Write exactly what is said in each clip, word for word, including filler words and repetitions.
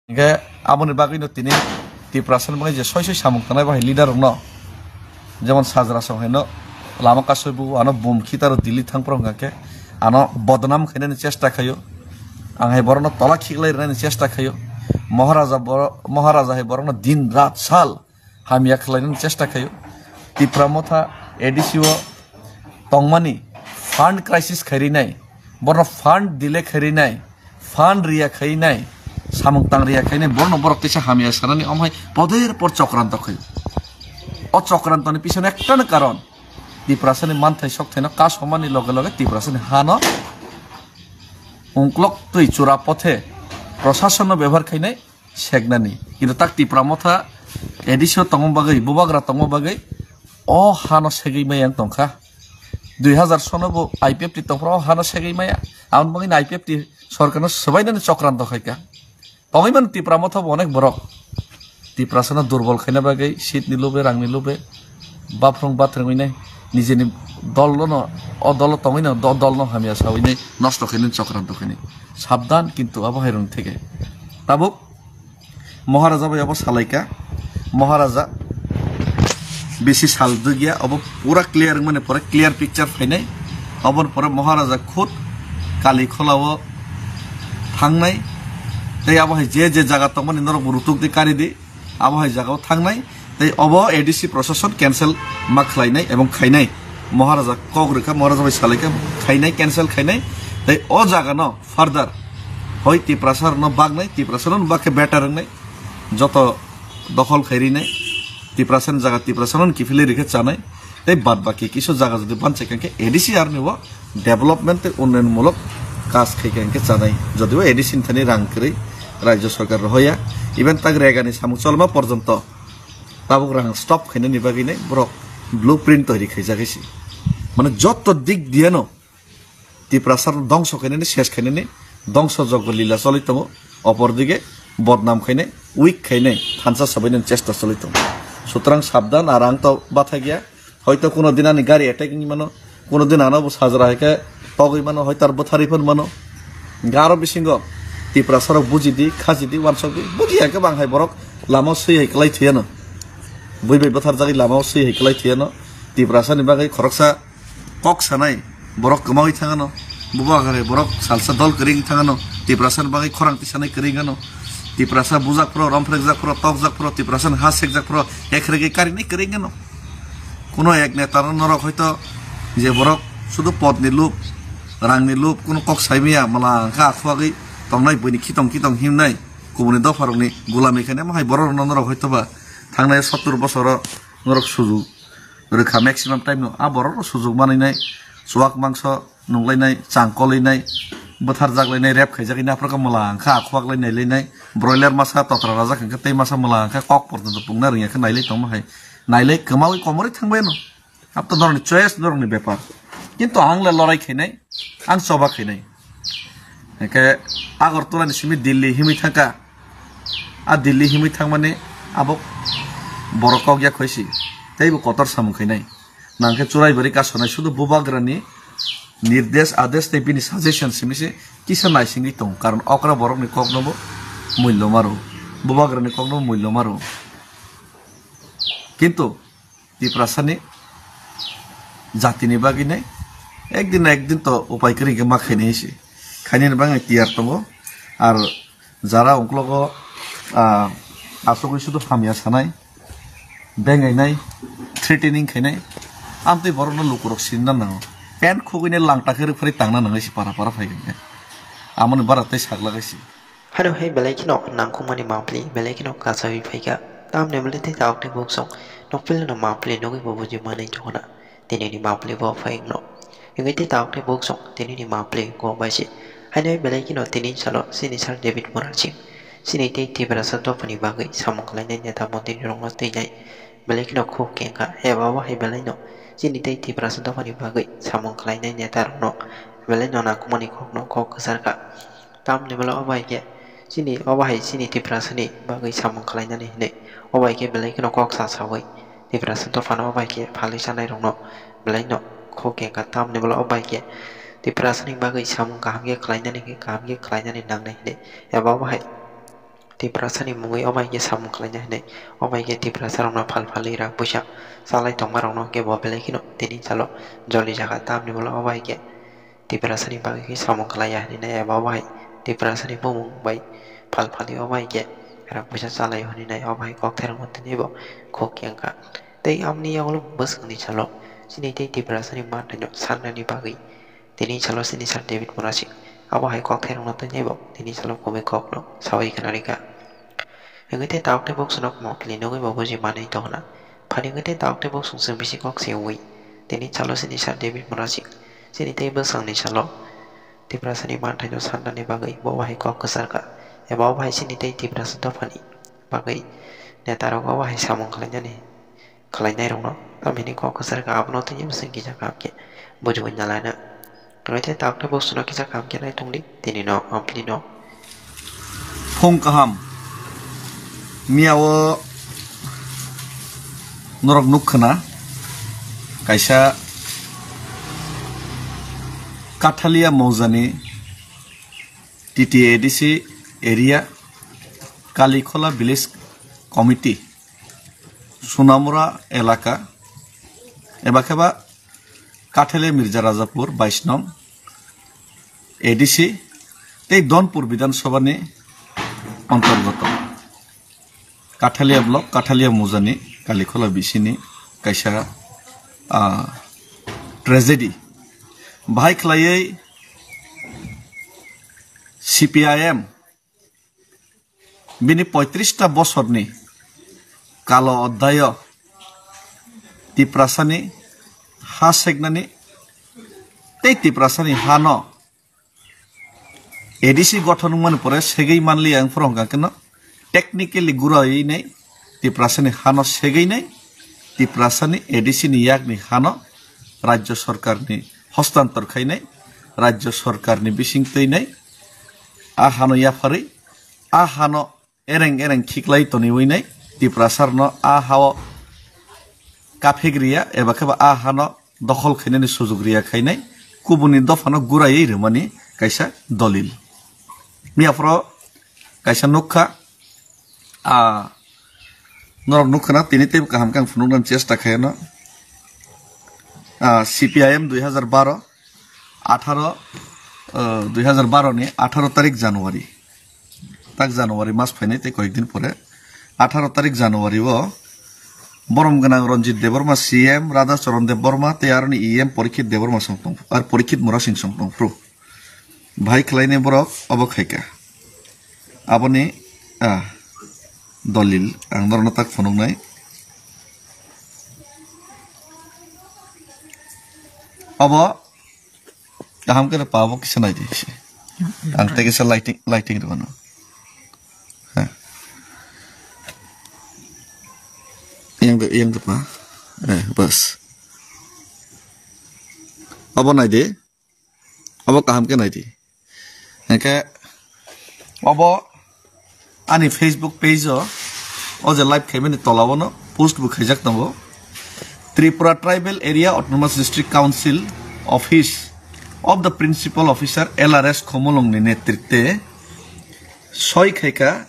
Hingke aboni bagwino tini Tiprasani bagwi je soi soi samung tangnai bahai leader rokno, jemon Sajra song haino lama kasui bugo ano bum khitaro Delhi thangphuru hwnkha khe ano bodnam khainani chesta khaio, ang hai borokno tola khiklai rwnani chesta khaio, Maharaja boro-, Maharaja hai borokno din rat sal hamya khlainani chesta khaio. Tipra Motha A D C o tongmani fund crisis khairinai, borno fund delay khairinai, fund riya khainai, samung tang riya khainai, borno borok teisa hamya sanani omhai poder por chokranto khaio. O chokrantoni pisono ektano karon Tiprasani manthai sokthaino kasomani loge loge Tiprasani hano ungklok twi chura pothe prosasonno bebohar khainai seknani. Kintu tak Tipra Motha A D C o tongma bagwi, bubagra tongma bagwi o hano segwi maya wng tongkha. Dui hazar sono bo I P F T tongphuru o hano segwi maya. Aboni bagwino I P F T sorkarno swbainani chokranto khaikha. Tongwi mano Tipra Motha bo onek borok. Tiprasano durbol khaina bagwi, seat ni lube, rang ni lube, baphrung bathrwngwi nai, nijeni dol no, o dolo tongwi no, do-, dol no hamya sawi nai, nosto khainai, chokranto khainai. Sabdan kintu abo hai rwng theke. Tabuk Maharaja bai abo salaikha. Maharaja bisi sal dugya, abo pura clear wngmani pore clear picture phainai. Aboni pore Maharaja khud Kali Kholao thangnai. Tei abo hai je je jaga tongmani norok bo rutuk di kari di. Abo hai jagao thangnai. Tei obo A D C prosason cancel ma khlainai ebong khainai. Maharaja kok rwkha, Maharaja bai salaikha, khainai, cancel khainai. Tei o jagano further hoi Tiprasa rokno baknai, Tiprasa rokno bakhe better wngnai, joto dokhol khai rinai, Tiprasa ni jaga Tiprasa rokno kiphilwi rikhe chanai, tei bad baki kisu jaga jodi banchai kha khe A D C arni o development tei unnayon mulok kaj khai kha khe chanai, jodibo A D C ni thani rang kwrwi rajyo sarkar rohoya, even tak regani samung cholma porjonto tabuk rang stop khainani bagwi nai borok blueprint toiri khaijak hai se, mane joto dik diyano Tiprasa rok dongso khainani, ses khainani, dongso joggo lila choli tongo. Opor dige bodnam khainai, weak khainai, thansa sabainani chesta choli tongo. Sutrang sabdan, ar ang to bathai gya. Hoito kuno din ani gari attack wngwi mano, kuno din ano bo sajra hai khe togwi mano, hoito ar bwtharwi phano mano. Hingkhe aro bisingo Tiprasa rok buji di, khaji di, wansok di, buji hai khe bang hai borok lama o swi hai kwlai thwiyano. Bui bai bwtharjagwi lama o swi hai kwlai thwiyano. Tiprasa ni bagwi khoroksa kok sanai borok kwmawi thangano, bubagra hai borok salsa dol kwrwi wng thangano, Tiprasa ni bagwi khorang tisanai kwrwi wngano, Tiprasa bujak phro, romphrekjak phro, tokjak phro, Tiprasa ni ha sekjak phro, ekhrwgwi karinai kwrwi wngano. Kuno ek neta no norok hoito je borok sudu pod ni lup, rang ni lup, kuno kok sai maya, mala wngkha akhwagwi tongnai, buini khitong khitong himnai, kubuni dopha rokni gulami khainai, ma hai borok rokno norok hoito ba thangnai sottur bosoro norok suju rwkha maximum time no, a borok rok sujuk manwi nai, chuwak mangso nunglainai, changkolainai, bwtharjaklainai, rep khaijaknai, aphuru khe mwla wngkha, akhwak lai nailainai, broiler masa totra rajak hwnkhe tei masa mwla wngkha, kok porjonto pungna rwngya khe nailai tongma hai, nailai kwmawi komorwi thangbaino. Abo to norokni choice, norokni bepar. Kintu ang le lorai khainai, ang choba khainai. Hingkhe Agartala ni simi Delhi himwi thangkha. A Delhi himwi thangmani abo borok kok ya khoisi. Tei bo kotor samung khainai. Nangkhe churai bari kasonai sudu bubagrani nirdesh, adesh tei bini suggestion simi se kisa naisingwi tongo. Karon okra borokni kokno bo mullo maro. Bubagrani kokno bo mullo maro. Kintu Tiprasani jatini bagwi nai ekdin na ekdin to upai kwrwi hwnkhe ma khainai se. Khainani bagwi tiyar tongo. Ar jara ungklogo, ah, asugwi sudu hamya sanai, bengainai, threatening khainai, amtwi borokno lukurok sinna nango. Pant khugwini langta khe rwphri tangna nangnai se para para phai hwnkhe. Amoni bara tei saklak hai se. Hano hai belai kheno nangkukmani mapli belai kheno kachawi phaikha. Tamni belai tei tabukni buksong nokphilino mapli nugwi bo buji manwi tongkhna. Tinini mapli bo phaikno. Hingwi tei tabukni buksong tinini mapli go baise. Haino hai belai kheno tini salo chini Sir David Murarching, chini tei Tiprasa dophani bagwi samung khlainai neta montri rokno twinai belai kheno khuk kengkha. Eba bo hai belaino chini tei Tiprasa dophani bagwi samung khlainai neta rokno belaino nangkukmani kokno kok kwcharkha. Tamni bwla o bai khe chini, o bahai chini Tiprasani bagwi samung khlainani hinwi o bai khe belai kheno kok sa saui Tiprasa dophano o bai khe phalwi sanai rokno belaino khuk kengkha. Tamni bwla o bai khe Tiprasani bagwi samung kaham khe khlainani, kaham khe khlainani nangnai hinwi eba o bahai Tiprasani mungwi obo hai khe samung khlaina hinwi, obo hai khe Tiprasarokno phal phalwi rak puisa chalai tongmarokno hwnkhe bo belai kheno tini salo joli jaga, tamni ulo obo hai khe Tiprasani bagwi khe samung khlaiya hinwi nai, eba obo hai Tiprasani bumung bai phal phalwi obo hai khe rak puisa chalai hinwi nai, obo hai kokthairokno tini bo khuk yang kha. Tei amoni yagulo bwskangni salo chini tei Tiprasani manthaino sanani bagwi tini salo chini Sir David Murasing abo hai kokthairokno tini bo tini salo kubui kokno sawi khna rikha. Wngwi tei tabuk tei buksuno mokli nugwi bo buji manwi tongna. Phani wngwi tei tabuk tei buksung chwng bisi kok se wngwi tini salo chini Sir David Murasing chini tei bwskangni salo Tiprasani manthaino sannani bagwi bo bahai kok kwcharkha, eba bo bahai chini tei Tiprasa dophani bagwi netarok bo bahai samung khlainani khlainairokno, tamhini kok kwchar kha, abono tini bwswng kisa kaham khe bujiwi nalaina. Wngwi tei tabuk tei buksuno kisa kaham khe nai tongdi, tini no, ampli no. Phung kaham. Miya o norok nuk khna, kaisa Kathalia Mojani T T A D C area Kalikhola Village Committee Sunamura elaka, eba khe ba Kathele Mirza Rajapur bais nom A D C tei Donpur Bidhan Sabha ni ontorgoto Kathalia block, Kathalia Mujani Kalikhola bisini kaisa, ah, tragedy. Bahai khlaiwi C P I M bini poitris ta bosorni kalo oddayo Tiprasani ha seknani tei Tiprasani hano A D C gothon wngmani pore segwi manliya wngphuru hwnkha kheno technically guraiwi nai Tiprasani hano segwi nai Tiprasani A D C ni yakni hano Rajya Sarkarni hostantor khainai, Rajya Sarkarni bising twinai, a hano yapharwi, a hano ereng ereng khiklai toniwi nai Tiprasarno a hao kaphik riya eba khe ba a hano dokhol khainani sujuk riya khainai kubuni dophano guraiwi rwmani kaisa dolil. Miyaphoro kaisa nukha, a, norok nukha na, tini teibo kaham khe ang phunuknani chesta khaino. A, C P I M dui hazar baro, atharo, o, dui hazar baro ni atharo tarik January. Tak January mas phainai tei koyek din pore. Atharo tarik January o borom gwnang Ranjit Debbarma C M, Radha Charan Debbarma tei aroni E M Parikshit Debbarma song tong, ar Parikshit Murasing song tong phru. Bahai khlainai borok obo khaikha. Aboni, ah, dolil ang norokno tak phunuknai. Obo kaham khe pa, obo kisa nai di se. Ang tei kisa lighting, lighting rwmano. Ha. Yang de, yang de pa. Eh, bas. Obo nai di. Obo kaham khe nai di. Hingkhe obo ani Facebook page o, o je live khaimani tola o no post bo khaijak tongo. Tripura Tribal Area Autonomous District Council Office of the Principal Officer L R S Khumulwng ni netritwe soi khaikha,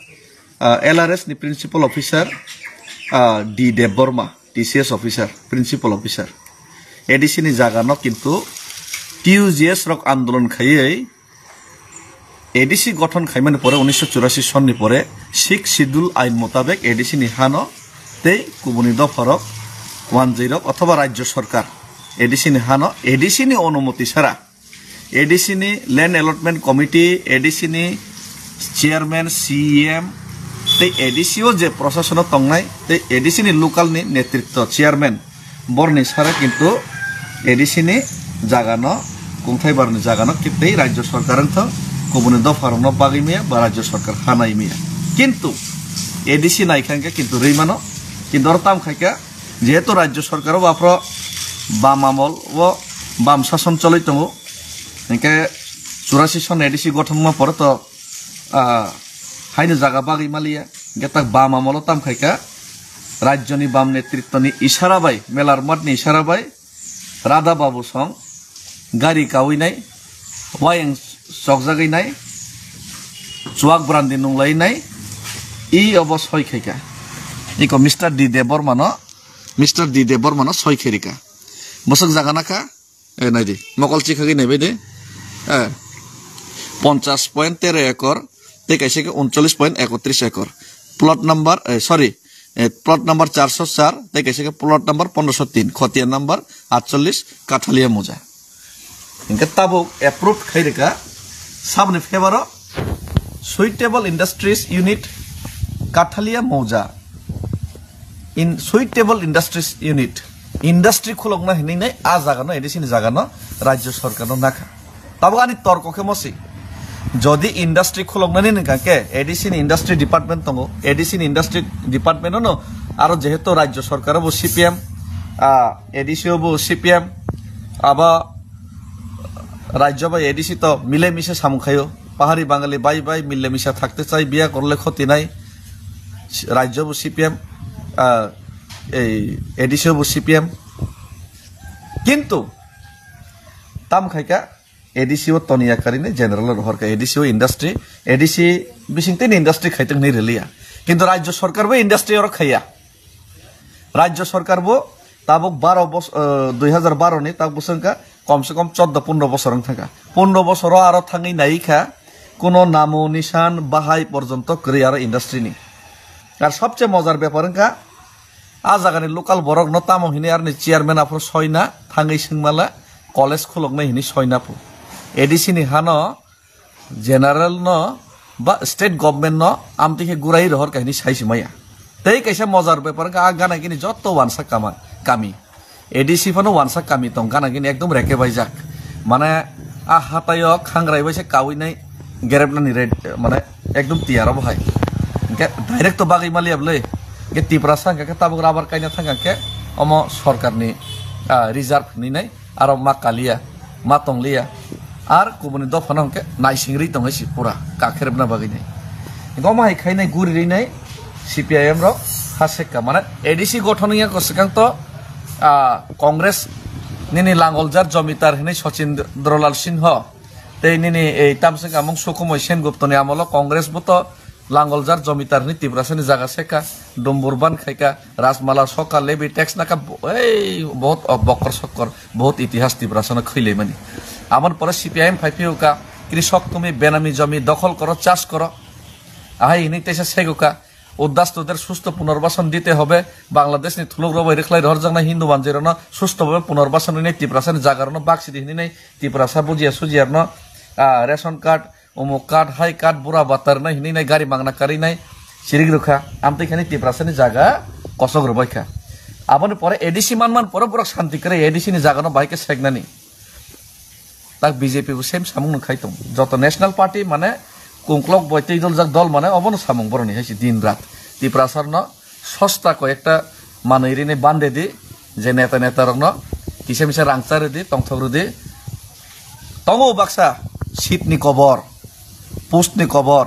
ah, L R S ni Principal Officer, ah, D Debbarma, T C S Officer, Principal Officer. A D C ni jaga no kintu T U G S rok andolon khaiwi A D C gothon khaimani pore unisho churasi sonni pore Sixth Schedule ain motabek A D C ni hano tei kubuni dopharok wanjwirok othoba Rajya Sarkar A D C ni hano A D C ni onumoti sara A D C ni Land Allotment Committee, A D C ni Chairman, C E M, tei A D C o je prosasono tongnai, tei A D C ni local ni netritwo, chairman, borni sara kintu A D C ni jagano, kungthai barni jagano, ki-, tei Rajya Sarkar wngtho, kubuni dopharokno bagwi maya ba Rajya Sarkar hanai maya. Kintu A D C naikha hwnkhe kintu rwi mano, kintu oro tam khaikha, jehetu Rajya Sarkar o baphro bam amol o bam sason cholwi tongo, Hinkhe churasi son A D C gothon wngma pore to, ah, haino jaga bagwi maliya. Hinkhe tak bam amolo tam khaikha, rajyoni bam netritwni isara bai, Melar Mathni isara bai, Radha Babu song gari kawi nai, wayang chokjagwi nai, chuwak brandi nunglai nai, I obo soi khaika. Iko Mister D Debbarma no, Mister D Debbarma no soi khairika. Bosok jaga nakha, eh, naidi. Mokol chikhagwi naibai de. Eh, ponchas point tero ekor, tei kaisa khe uncholish point ekotris ekor. Plot number, eh, sorry, eh, plot number charso char, tei kaisa khe plot number pondroso tin, khotiya number atcholish, Kathalia Mouja. Hinkhe tabuk approved khairika, saboni favor o Suitable Industries Unit, Kathalia Mouja. In Suitable Industries Unit, industry khulokna hinwi nai a jagano, A D C ni jagano, rajyo sarkarno nakha. Tabuk ani torko khe mosi. Jodi industry khuloknani hwnkha khe A D C ni industry department tongo, A D C ni industry department no aro jehetu rajyo sarkar bo C P M, ah, A D C o bo C P M, abo rajyo bai A D C to mile mise samung khaio. Pahari Bangali bai bai mile misa thakte chai, biya korle khoti nai. Rajyo bo C P M, ah, ei A D C o bo C P M. Kintu tam khaika A D C o toniya karini general rohor ka A D C o industry, A D C bising tini industry khaitong ni relia. Kintu rajyo sarkar bo industry oro khaiya. Rajyo sarkar bo tabuk baro bos-, eh, dui hajar baro ni tabuk bosong ka kom se kom choddo pondro bosor wng thangka. Pondro bosoro aro thangwi nai kha kuno namo nisan bahai porjonto kwrwi aro industry ni. Ar sobche mojar bepar wngkha, a jagani local borok no tamo hini arni chairman aphuru soina thangwi swngmala college khuloknai hini soina phu. A D C ni hano general no ba state government no amtwi khe gurai rohor kahini sai si maya. Tei kaisa mojar bepar wngkha a gana gini jotto wansa kama-, kami. A D C phano wansa kami tong gana gini ekdom reke baijak. Mane a hatayo khangrai bai se kawi nai gerep nani red, mane ekdom tiyar obo hai. Hinkhe direct to bagwi maliya bwle. Hinkhe Tiprasa hinkhe tabuk rubber kaina thangkha hinkhe omo sorkarni, ah, reserve hinwi nai. Aro ma kaliya, ma tongliya, ar kubuni dophano hwnkhe naisingri tongwi si pura kakherebna bagwi nai. Hinkhe omo hai khainai guri rinai C P I M rok ha sekka, mane A D C gothon wngya ko swkang to, ah, Congress nini langoljar jomitar hinwi Sachindra Lal Singho tei nini ei tamswk amung Sukhumoi Senguptoni amolo Congress bo to langoljar jomitar hinwi Tiprasani jaga sekha, dumbur ban khaika, Rajmala soka, levy tax naka, bo-, ei, bohot, oh, bokkor sokkor, bohot itihas Tiprasano khwilaimani. Aboni pore C P I M phai phiyokha, kri soktumi, benami jomi dokhol koro, chas koro. Ahai hinwi teisa segoka, উদ্বাস্তুদের সুস্থ পুনর্বাসন দিতে হবে, বাংলাদেশনি thulukrok bai rwkhlai rohorjaknai Hindu manjwirokno সুস্থভাবে পুনর্বাসন rinai, Tiprasani jagarokno baksidi hinwi nai, Tiprasa bujiya sujiyarno, ah, ration card, Omo card, hai card, bura batar nai hinwi nai, gari mangna karwi nai, chirik rwkha, amtwi khani Tiprasani jaga kosok rwbaikha. Aboni pore A D C man man pore borok santi kwrwi A D C ni jaga no bahai khe seknani. Tak B J P bo same samung no khai tong. Joto national party mane kungklok boi twi doljak dol mane obono samung boroni hai se din rat. Tiprasa no sosta ko ekta manwi rini bande di, je neta neta rokno kisa misa rang cha rwdi, tongthok rwdi. Tongo baksa seat ni kobor, post ni kobor,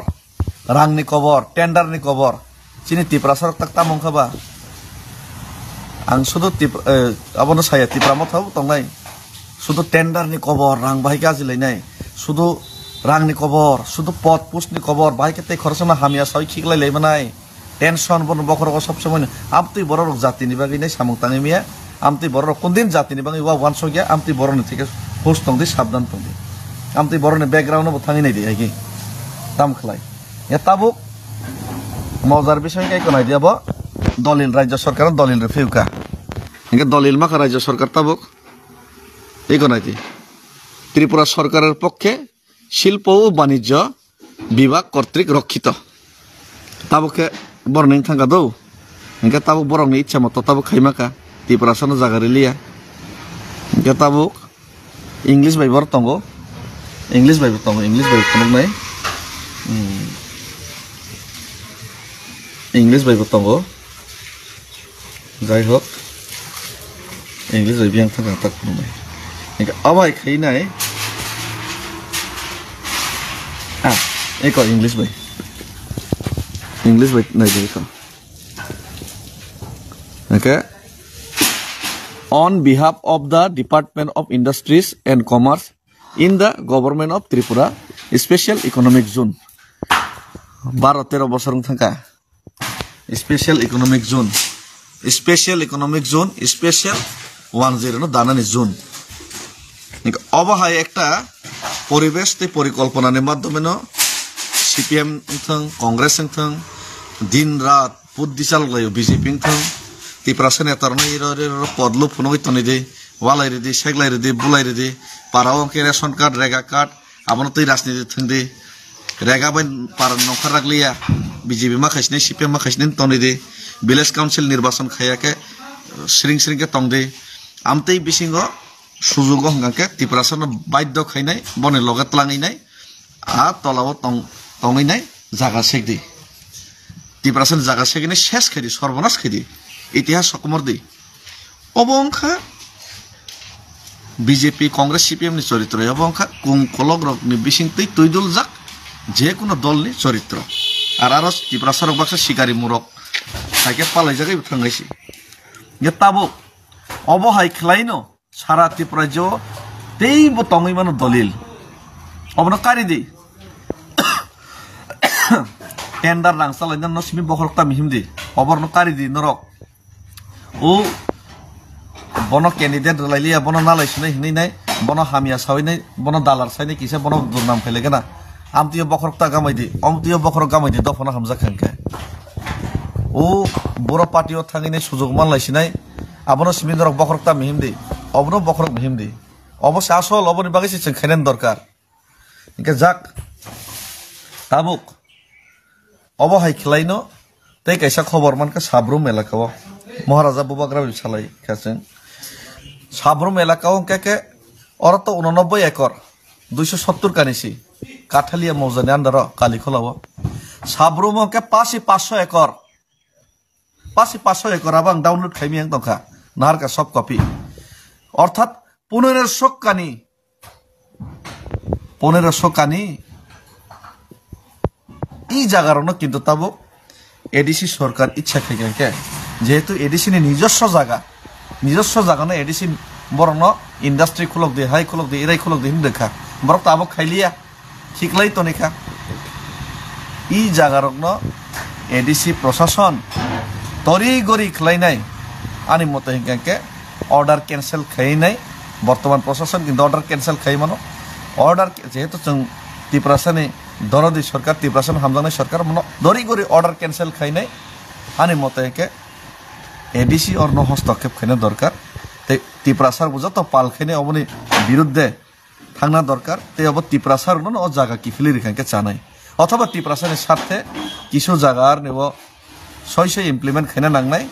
rang ni kobor, tender ni kobor. Chini Tiprasa rok tak tamo wngkha ba? Ang sudu Tip-, eh, abono saya Tipra motha bo tongnai. Sudu tender ni kobor, rang bahai gaji lainai. Sudu rang ni kobor, sudu pot post ni kobor, bahai khe tei khoroksa no hamya sawi khiklai lai manai. Tension bono bokhorogo sob somoi no. Amtwi borok rok jati ni bagwi nai samung tangwi maya. Amtwi borok rok kundin jati ni bagwi wa wansok ya. Amtwi borok ni thike hus tong di, sabdan tong di. Amtwi borok ni background no bo thangwi nai di hai khe. Tam khlai. Ya tabuk mojar bisoi kai ko nai di abo. Dolil rajya sarkar dolil re phiyuka. Hinkhe dolil makha rajya sarkar tabuk. Iko nai di. Tripura sarkarer pokkhe Shilpo o Banijyo Bibhag kortrik rokkito. Tabuk khe borok ni wngthang kha do. Hinkhe tabuk borok ni ichha moto tabuk khaima kha. Tiprasa no jaga riliya. Hinkhe tabuk English bai borok tongo. English bai bo tongo. English bai phunuknai. Hmm. English bai bo tongo. Jai hok, English bai biyang thang tak phunuknai. Hinkhe abo hai khainai. Ah, eko English bai. English bai nai eko. Okay. On behalf of the Department of Industries and Commerce in the Government of Tripura, Special Economic Zone. Baro tero bosor wng thangkha. Special Economic Zone, Special Economic Zone, Special one zero no danani zone. Obo hai ekta poribesh tei porikolpona ni madhyome no C P M wngthang, Congress wngthang, din rat put disalok laio B J P wngthang, Tiprasa neta rokno iro iro pod lub phunugwi toni di, walai ridi, seglai ridi, bulai ridi, para o hwnkhe ration card, rega card, abono twi rajniti thwng di. Rega bai para nongkhor rak liya, B J P ma khaisinai, C P M ma khaisinai toni di, village council nirbachon khaiya khe sring sring khe tong di. Amtwi bisingo sujugo hwnkha khe Tiprasa no baidhyo khainai, boni loge tlangwi nai, a tola o tong, tongwi nai jaga sek di. Tiprasa ni jaga sek nai ses khai di, sorbonas khai di. Itihas sokomor di. Obo wngkha B J P, Congress, C P M ni choritro, obo wngkha kung kolok rok ni bising twi twi dul jak je kuno dol ni choritro. Ar aro Tiprasa rok baksa sikari murok hai khe palai jagwi thang nai si. Ye tabuk obo hai khlai no sara Tripura rajyo tei bo tongwi mano dolil. Obono kari di. Tender rang chalai no simi bokhorok ta mihim di. Oborno kari di norok. O bono candidate rwlai liya, bono nalai sinai hinwi nai, bono hamya sawi nai, bono dalar sai nai kisa bono durnam khai lai gana. Amtwi o bokhorok ta gamai di, omtwi o bokhorok gamai di, dophano hamjak kha hwnkhe. O boro party o thangwi nai sujok man lai sinai, abono simi norok bokhorok ta mihim di, obono bokhorok mihim di. Obo se asol, oboni bagwi se chwng khainani dorkar. Hingke jak tabuk obo hai khlaino tei kaisa khobor mankha Sabrum elaka o Maharaja Bubagra bai salai kha chwng. Sabrum elaka o hingke khe oro to unonoboi ekor, duiso sottur kani si Kathalia mojani under o Kalikhola o. Sabrum o hingke pasi passo ekor. Pasi passo ekor abo ang download khaimiyang tongkha. Naharkha soft copy. Orthat ponero sok kani. Ponero sok kani. I jagarokno kintu tabuk A D C sorkar ichha khaikha khe. Jehetu A D C ni nijoswo jaga. Nijoswo jagano A D C borokno industry khulok di, hai khulok di, irai khulok di hinwi rwkha. Borok tabuk khailiya. Khiklai tonikha. I jagarokno A D C prosason tori gori khlainai, ani mote hinkhe order cancel khainai. Bortoman prosason kintu order cancel khai mano. Order jehetu chwng Tiprasani dorodi sorkar, Tiprasani hamjaknai sorkar, mono dori gori order cancel khainai. Ani mote hinkhe A D C orno hostokhep khaina dorkar. Tei Tiprasa bo joto pal khainai oboni birudde thangna dorkar, tei obo Tiprasa rokno o jaga kiphilwi rikha hwnkhe chanai. Othoba Tiprasa ni sarthe kisu jaga arni bo soi soi implement khaina nangnai.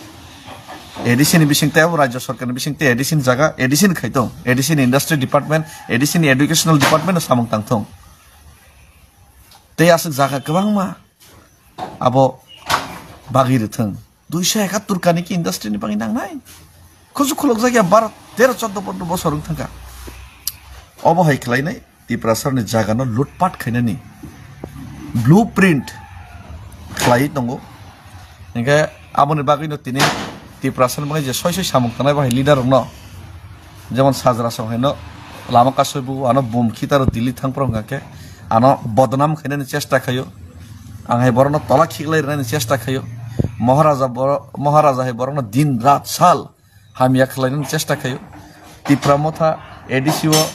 A D C ni bising tei abo Rajya Sarkar ni bising tei A D C ni jaga, A D C ni khaitong, A D C ni Industry Department, A D C ni Educational Department no samung tangthong. Tei aswk jaga kwbangma abo bagwi rwthwng. Duiso ekattor kani ki industry ni bagwi nangnai. Kuchuk khulukjak ya baro, tero, choddo, pondro bosor wng thangkha. Obo hai khlainai Tiprasa ni jaga no lutpat khainani blueprint khlai tongo. Hinkhe aboni bagwi no tini Tiprasa ni bagwi je soi soi samung tangnai bahai leader rok no, jemon Sajra song hai no lama kasui bu ano bum khitaro Delhi thang phuru hwnkha khe ano bodnam khainani chesta khaio. Ang hai borokno tola khiklai rwnani chesta khaio. Maharaja boro-, Maharaja hai borokno din rat sal hamya khlainani chesta khaio. Tipra Motha A D C o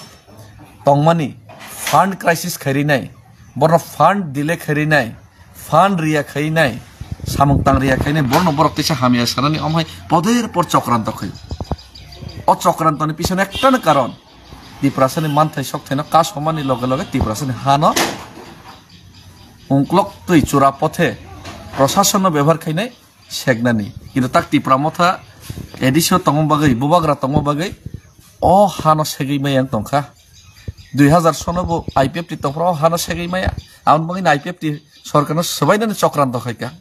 tongmani fund crisis khairinai, borokno fund delay khairinai, fund riya khainai, samung tang riya khainai, borokno borok teisa hamya sanani omo hai poder por chokranto khaio. O chokrantoni pisone ektano karon Tiprasani manthai sokthaino kasomani loge loge Tiprasani hano ungklok twi chura pothe prosasonno bebohar khainai seknani. Kintu tak Tipra Motha A D C o tongma bagwi, bubagra tongma bagwi o hano segwi maya wng tongkha. Dui hazar sono bo I P F T tongphuru o hano segwi maya. Aboni bagwino I P F T sorkarno swbainani chokranto khaikha.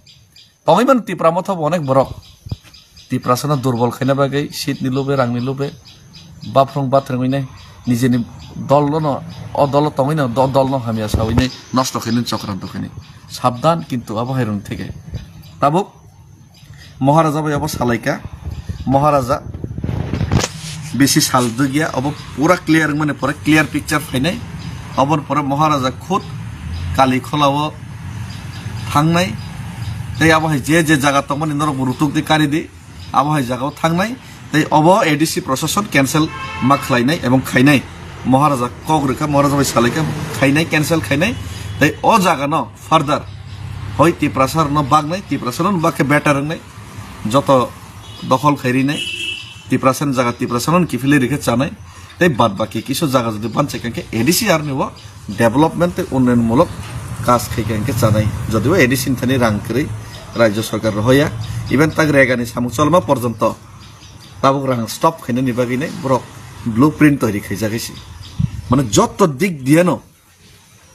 Tongwi mano Tipra Motha bo onek borok. Tiprasano durbol khaina bagwi, seat ni lobe, rang ni lobe, baphrung bathrwngwi nai, nijeni dol no, o dolo tongwi no, do-, dol no hamya sawi nai, nosto khainai, chokranto khainai. Sabdan kintu abo hai rwng theke. Tabuk Maharaja bai abo salaikha. Maharaja bisi sal dugya, abo pura clear wngmani pore clear picture phainai. Aboni pore Maharaja khud Kali Khola o thangnai, Tei abo hai je je jaga tongmani norok bo rutuk di kari di. Abo hai jaga o thangnai. Tei obo A D C prosason cancel ma khlainai ebong khainai. Maharaja kok rwkha, Maharaja bai salaikha, khainai, cancel khainai. Tei o jaga no further hoi Tiprasa rok no baknai, Tiprasa rok no bakhe better wngnai. Joto dokhol khai rinai. Tiprasa ni jaga Tiprasa no kiphilwi rikhe chanai. Tei bad baki kisu jaga jodi banchai kha khe A D C aroni o development tei unnayon mulok kaj khai kha hingke chanai. Jodibo A D C ni thani rang kwrwi rajya sarkar rohoya, even tak rega ni samung cholma porjonto tabuk rang stop khainani bagwi nai borok blueprint toiri khaijak hai se. Mane jotto dik diyano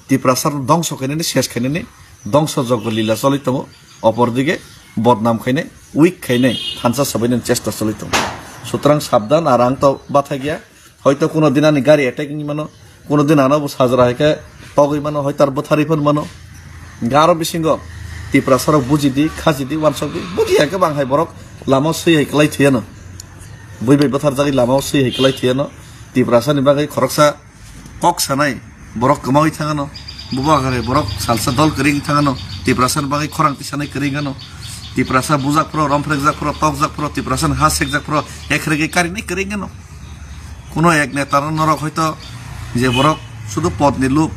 Tiprasa dongso khainani, ses khainani dongso jogor lila choli tongo, opor dige bodnam khainai, weak khainai thansa sabainani chesta choli tongo. Sutrang sabdan, ar ang to bathai gya. Hoito kuno din ani gari attack wngwi mano, kuno din ano bo sajra hai khe togwi mano, hoito ar bwtharwi phano mano. Hingkhe aro bisingo Tiprasa rok bujidi, khajidi, wansokdi, buji hai khe bang hai borok lama o swi hai kwlai thwiyano. Bui bai bwtharjagwi lama o swi hai kwlai thwiyano. Tiprasa ni bagwi khoroksa kok sanai borok kwmawi thangano. Bubagra borok salsa dol kwrwi wngwi thangano. Tiprasa ni bagwi khorang tisanai kwrwi wngano. Tiprasa bujak phro, romphrekjak phro, tokjak phro, Tiprasa ni ha sekjak phro, ekhrege karinai kwrwi wngano. Kuno ek neta no norok hoito je borok sudu pod ni lup,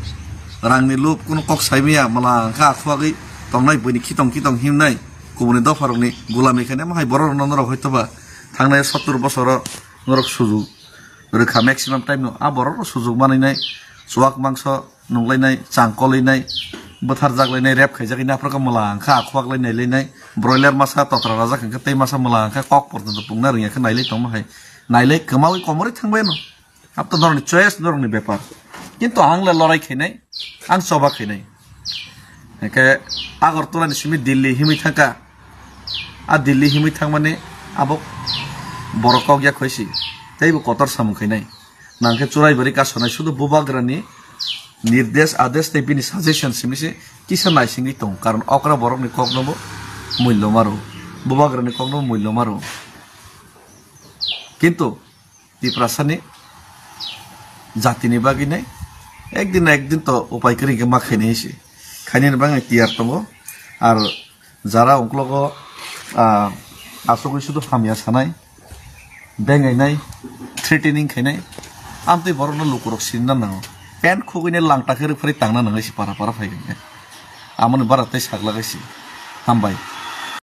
rang ni lup, kuno kok sai maya, mala wngkha akhwagwi tongnai, buini khitong khitong himnai, kubuni dopha rokni gulami khainai, mahai borok rokno norok hoito ba thangnai sottur bosoro norok sujuk rwkha maximum time no, a borok rok sujuk manwi nai, chuak mangso, nunglainai, changkolainai, bwtharjaklainai, rep khaijaknai, aphuru khe mwla wngkha, akhwak lai nailainai, broiler masa totra rajak hwnkhe tei masa mwla wngkha, kok porjonto pungna rwngya khe nailai tongma hai, nailai kwmawi komorwi thangbai no. Abo to norokni choice, norokni bepar. Kintu ang le lorai khainai, ang choba khainai. Hwnkhe Agartala ni simi Delhi himwi thangkha, a Delhi himwi thangmani abo borok kok ya khoisi, teibo kotor samung khainai. Nangkhe churai bari kasonai sudu bubagrani nirdesh, adesh tei bini suggestion simi se kisa naisingwi tong, karon okra borokni koknobo mullo maro, bubagrani koknobo mullo maro. Kintu Tiprasani jatini bagwi nai ekdin na ekdin to upai kwrwi khe ma khainai se, khainani bagwi tiyar tongo. Ar jara ungklogo, ah, asugwi sudu hamya sanai, bengainai, threatening khainai, amtwi borokno lukurok sinna nango. Pant khugwini langta khe rwphari tangna nangai si para para phai khe. Amoni bara tei saklagwi si. Hambai.